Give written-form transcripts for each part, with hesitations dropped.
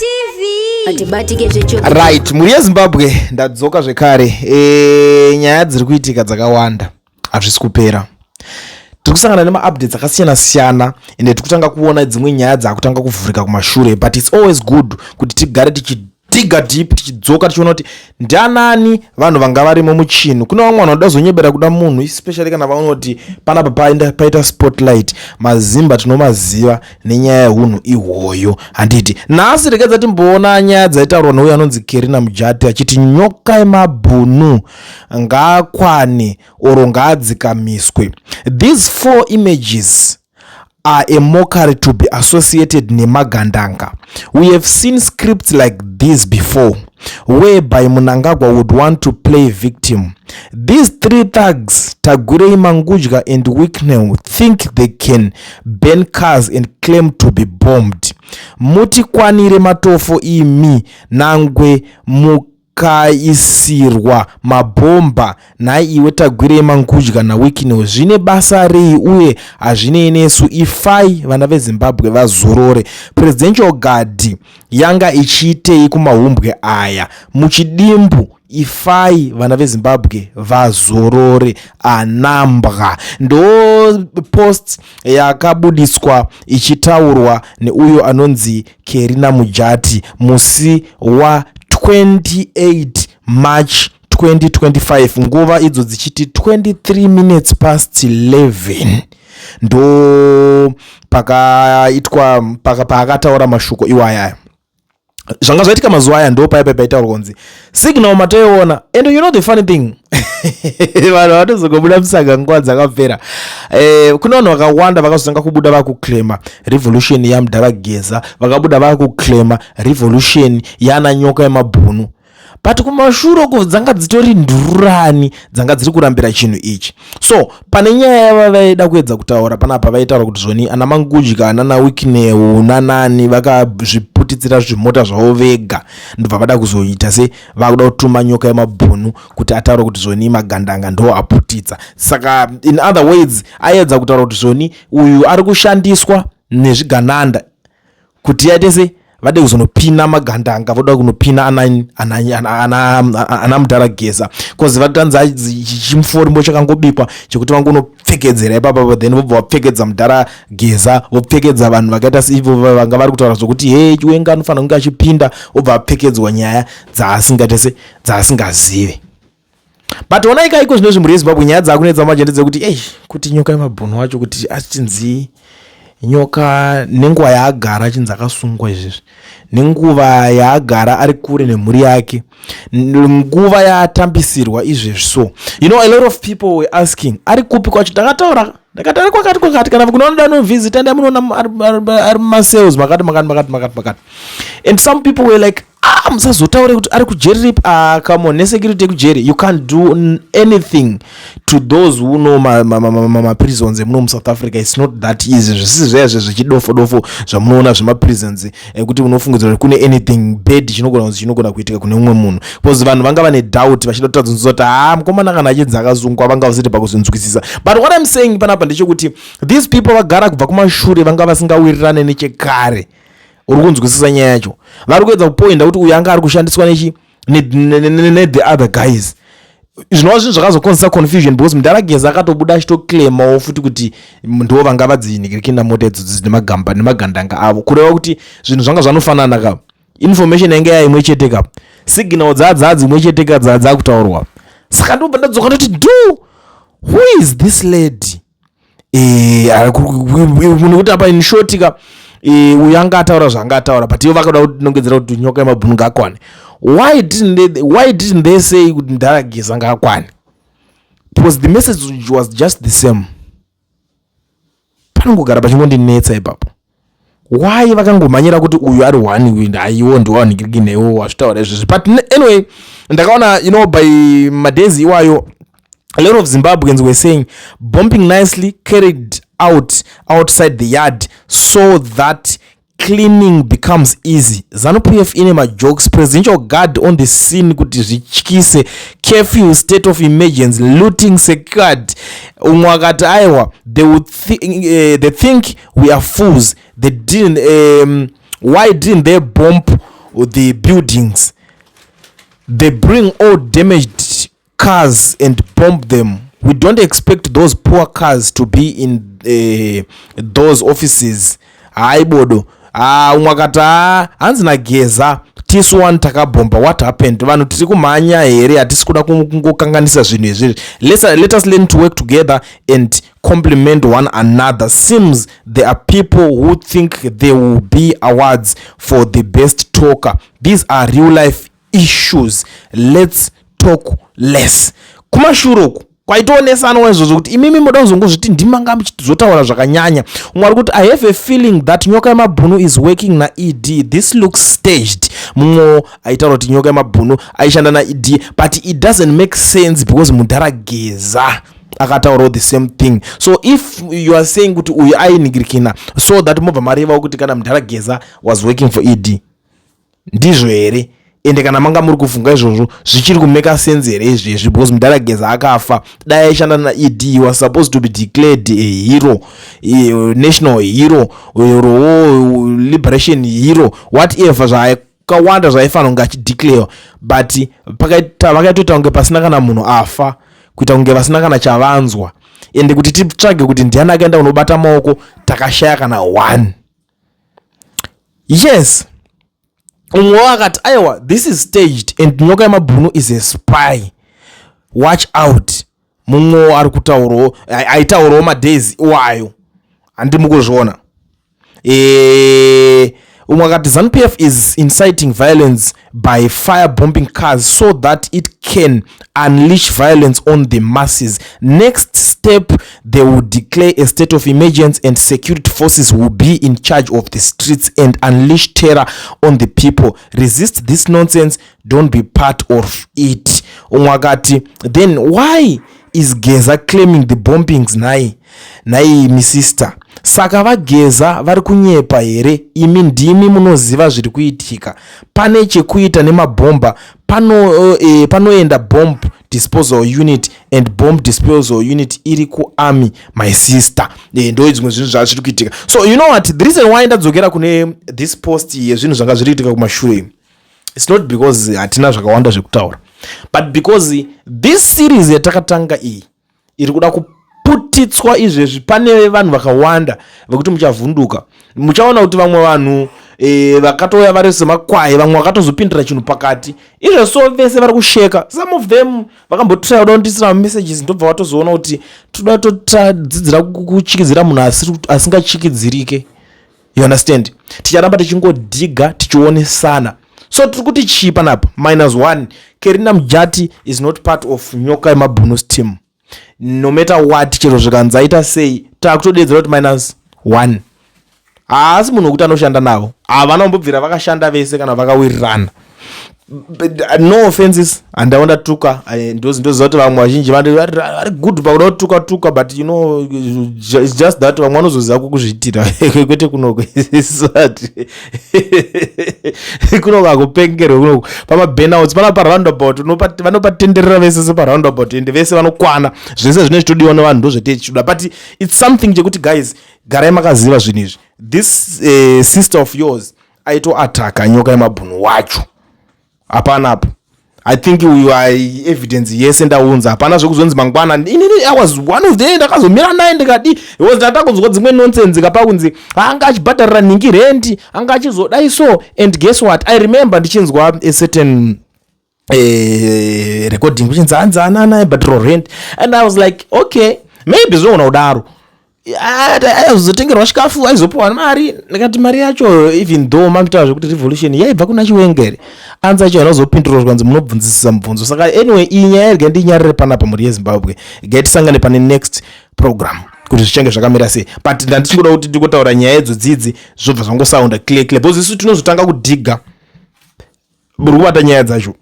TV. Atibatike zvechokwadi. Right, mhuri yeZimbabwe, ndadzoka zvekare. Nyaya dziri kuitika dzakawanda, hazvisi kupera. Tiri kusangana nemaupdates akasiyana siyana, ende tiri kutanga kuona dzimwe nyaya dzaakutanga kuvhurika kumashure, but it's always good kuti tigare tichidhiga deep, tichidzoka tichiona kuti ndianani vanhu vanga varimo muchinhu. Kune vamwe vanhu vanoda kuzonyebera kuda munhu, especially kana vaona kuti panapa paita spotlight. Mazimba tinomaziva nenyaya yeunhu ihwoyo, handiti? Nhasi rekedza timboona nyaya dzaitaurwa neuyo anonzi Kerina Mujati, achiti Nyoka yemabhunu ngaakwane oro ngaadzikamiswe. These four images are a mockery to be associated nemagandanga. We have seen scripts like this before, whereby Mnangagwa would want to play victim. These three thugs, Tagwirei, Mangudya and Wicknell, think they can burn cars and claim to be bombed. Mutikwanire matofo imi, nangwe mukaisirwa mabhomba. Nhai iwe Tagwirei, Mangudya naWicknell, zvine basa rei uye hazvinei nesu? Ifai vana veZimbabwe vazorore. Presidential guard yanga ichiitei kumahumbwe aya? Muchidimbu, ifai vana veZimbabwe vazorore, anambwa. Ndo post yakabudiswa ichitaurwa neuyo anonzi Kerina Mujati musi wa28 March 2025, nguva idzo dzichiti 23 minutes past 11. Ndo pakaitwa paakataura mashoko iwayaya. Zvanga zvaitika mazuva aya, ndo paipa paitaurwa kunzi signal matoiona. And you know the funny thing, vanhu vatozongobuda musaga nguva dzakapera. Kune vanhu vakawanda vakazotanga kubuda vakuclaima revolution yamudhara Geza, vakabuda vakuclaima revolution yana Nyoka yemabhunu, but kumashure uko dzanga dzitori ndururani dzanga dziri kurambira chinhu ichi. So pane nyaya yava vaida kuedza kutaura panapa, vaitaura kuti zvoni ana Mangudya nana Wicknell nanani vakazviputitsira zvimota zvavo vega, ndobva vada kuzoita se vakuda kutuma Nyoka yemabhunu kuti ataure kuti zvoni magandanga ndo aputitsa. Saka in other words, aiedza kutaura kuti zvoni uyu ari kushandiswa nezvigananda kuti yaite se vade kuzonopina magandanga, voda kunopina ana mudhara Geza, because vatanzi chimuforimbo chakangobikwa chekuti vangonopfekedzera ipapa, then vobva vapfekedza mudhara Geza, vopfekedza vanhu vakaita seivo vanga vari kutaura zvokuti he, Chiwenga anofanira kunge achipinda, obva apfekedzwa nyaya dzaasingaite se dzaasingazive. But onai kaiko zvino zvimhuri yeZimbabwe, nyaya dzaakunetsa manje ndedzekuti ei, kuti Nyoka yemabhunu wacho kuti achinzi Nyoka, nenguva yaagara achinzi akasungwa izvezvi, nenguva yaagara ari kure nemhuri yake, nguva yaatambisirwa izvezvi. So a lot of people were asking, ari kupi kwacho? Ndakataura ndakati ari kwakati kwakati, kana kunoda novhizita, endai munoona ari mumacells makati makati makati makati makati. And some people were like, "Ah, musazotaure kuti ari kujeri ripi." Ah, come on, nesecurity yekujeri, you can't do anything to those who know maprisons emuno muSouth Africa. It's not that easy. Zvisi zvezve zvechidofo dofo zvamunoona zvemaprisons ekuti unofungidzira kuti kune anything bad chinogona kunzi chinogona kuitika kune mumwe munhu, because vanhu vanga vane doubt vachida kutadzonzisa kuti ha, mukomana kana achinzi akasungwa, vanga vasiri pakuzvinzwisisa. But what I'm saying panapa ndechekuti these people vagara kubva kumashure vanga vasingawirirane nechekare. Uri kunzwisisa nyaya yacho? Vari kuedza kupoinda kuti uyu anga ari kushandiswa nechi nethe other guys, zvinova zvinhu zvakazokonzesa confusion, because mudhara Geza akatobuda achitoclaimawo futi kuti ndo vanga vadzinhikirikina mota idzodzo nemagamba nemagandanga avo, kureva kuti zvinhu zvanga zvanofanana ka. Information yange yaimwe chete ka, signal dzaa dzimwe chete ka dzakutaurwa. Saka ndobva ndadzoka ndoti do, who is this lady? Nekuti apa in short ka, uyu anga ataura zvaanga ataura, but ivo vakada kunongedzera kuti Nyoka yemabhunu ngaakwane. Why didn't they say kuti mudhara Geza ngaakwane? Because the message was just the same. Panongogara pachingondinetsa ipapo, why vakangomhanyira kuti uyu ari one, uyu haiwo, ndiwanhikirikinewo wazvitaura izvezvi. But anyway, ndakaona by madays iwayo, a lot of Zimbabweans were saying bombing nicely carried out outside the yard so that cleaning becomes easy. ZANU PF ine majokes. Presidential guard on the scene kuti zvityise, curfew, state of emergency, looting secured. Umwe akati aiwa, they think we are fools. They didn't, why didn't they bomb The buildings, they bring all damaged cars and bomb them. We don't expect those poor cars to be in those offices. Hayi bodo. Ah, umwe akati, "Ah, hanzi naGeza tisu one takabhomba. What happened? Vanhu tiri kumhanya here? Hatisi kuda kungokanganisa zvinhu izvizvi. Let us learn to work together and complement one another. Seems there are people who think there will be awards for the best talker. These are real life issues. Let's talk less." Kumashure uku kwaitoonesanwa izvozvo kuti imimi moda kuzongozviti ndimanga muchizotaura zvakanyanya. Umwe ari kuti, "I have a feeling that Nyoka Yemabhunu is working naED. This looks staged." Mumwe aitaura kuti Nyoka Yemabhunu aishanda naED, but it doesn't make sense because mudhara Geza akataurawo the same thing. So if you are saying kuti uyu ainhingirikina, so that mobva marevawo kuti kana mudhara Geza was working for ED, ndizvo here? Ende kana manga muri kufunga izvozvo, zvichiri kumeka sense here izvezvi? Because mudhara Geza akafa. Dai aishanda naED, he was supposed to be declared a hero, a national hero or liberation hero, whatever, zvakawanda zvaifanira kunge achideclare, but vakaitoita kunge pasina kana munhu afa, kuita kunge vasina kana chavanzwa. Ende kuti titsvage kuti ndiani akaenda kunobata maoko, takashaya kana one. Yes, umwe akati, "Aiwa, this is staged and Nyoka Yemabhunu is a spy. Watch out." Mumwewo ari kutaurawo, aitaurawo madays iwayo, handimi kuzviona. Umwe akati, "ZANU PF is inciting violence by firebombing cars so that it can unleash violence on the masses. Next step, they will declare a state of emergency and security forces will be in charge of the streets and unleash terror on the people. Resist this nonsense. Don't be part of it." Umwe akati, "Then why is Geza claiming the bombings? Nhai nhai misister, saka vaGeza vari kunyepa here? Imi ndimi munoziva zviri kuitika. Pane chekuita nemabhomba pano, panoenda bomb disposal unit, and bomb disposal unit iri kuarmy, my sister." Ndo dzimwe zvinhu zvazviri kuitika. So you know what, the reason why ndadzokera kune this post yezvinhu zvanga zviri kuitika kumashure, it's not because hatina zvakawanda zvekutaura, but because this series yatakatanga iyi iri kuda kuputitswa izvezvi. Pane vanhu vakawanda vekuti muchavhunduka, muchaona kuti vamwe vanhu vakatouya vari semakwai, vamwe vakatozopindira chinhu pakati izvezvi. So vese vari kusheka. Some of them vakambotry kuda kundisira mamessages, ndobva vatozoona kuti toda totadzidzira kuchikidzira munhu asingachikidzirike. You understand? Ticharamba tichingodhiga, tichionesana. So tiri kuti chii panapa? Minus one. Kerina Mujati is not part of Nyoka Yemabhunus team, no matter what. Chero zvikanzi aita sei, taakutodedzera kuti minus one. Haasi munhu wekuti anoshanda navo. Havana kumbobvira vakashanda vese kana vakawirirana. No offenses, handawo ndatuka. Ndoziva kuti vamwe vazhinji vari good pakuda kutuka tuka, but you know, it's just that vamwe vanozoziva kukuzviitira, kwete kunoko. Isati kunoko hakupengerwe. Kunoko pamaburnouts pana paroundabout, vanopatenderera vese separoundabout, ende vese vanokwana. Zvese zvine zvichitodiwa nevanhu ndozvetichida, but it's something chekuti, guys, garai makaziva zvinhu izvi. This sister of yours aitoataka Nyoka Yemabhunu wacho. Hapanapo. I think uyu ai evidence yese ndaunza. Hapana zvekuzonzi mangwana inini I was one of the ndakazomira naye ndikadi, because ndatakunzwa dzimwe nonsense kapa kunzi anga achibhadharira nhingi rendi, anga achizodai. So, and guess what? I remember ndichinzwa a certain recording kuchinzi hanzi anana aibhadharwa rent, and I was like, okay, maybe zvoona kudaro, aizotengerwa chikafu, aizopiwa mari. Ndikati mari yacho, even though mamitaura zvekuti revolution yaibva kuna Chiwengere, anzi acho anozopindurwa zvikanzi munobvunzisisa mubvunzo. Saka anyway, iyi nyaya yerega ndinyarire panapa. Mhuri yeZimbabwe, gai tisangane pane next program kuti zvichange zvakamira sei, but ndandichingoda kuti ndingotaura nyaya idzo dzidzi, zvobva zvangosounda clear clear, because isu tinozotanga kudhiga muri kubata nyaya dzacho.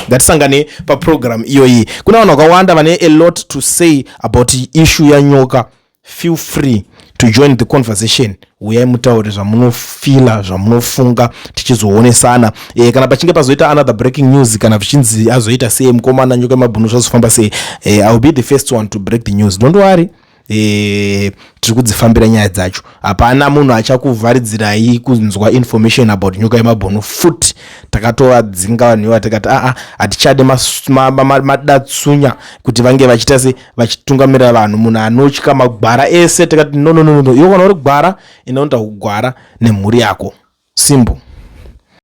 Ngatisangane paprogram iyoyi. Kuna vanhu vakawanda vane a lot to say about issue yaNyoka. Feel free to join the conversation. Uyai mutaure zvamunofila, zvamunofunga, tichizoonesana. Kana pachinge pazoita another breaking news, kana zvichinzi azoita sei mukomana Nyoka Mabhunu, zvazofamba sei, I will be the first one to break the news. Don't worry. Tiri kudzifambira nyaya dzacho. Hapana munhu achakuvharidzirai kunzwa information about Nyoka Yemabhunu futi. Takatovadzinga vanhu iva, tikati aa, hatichade madatsunya kuti vange vachiita se vachitungamirira vanhu. Munhu anotya magwara ese, tikati no, no, no, no. Iwe kana uri gwara, inoenda kugwara nemhuri yako, simple.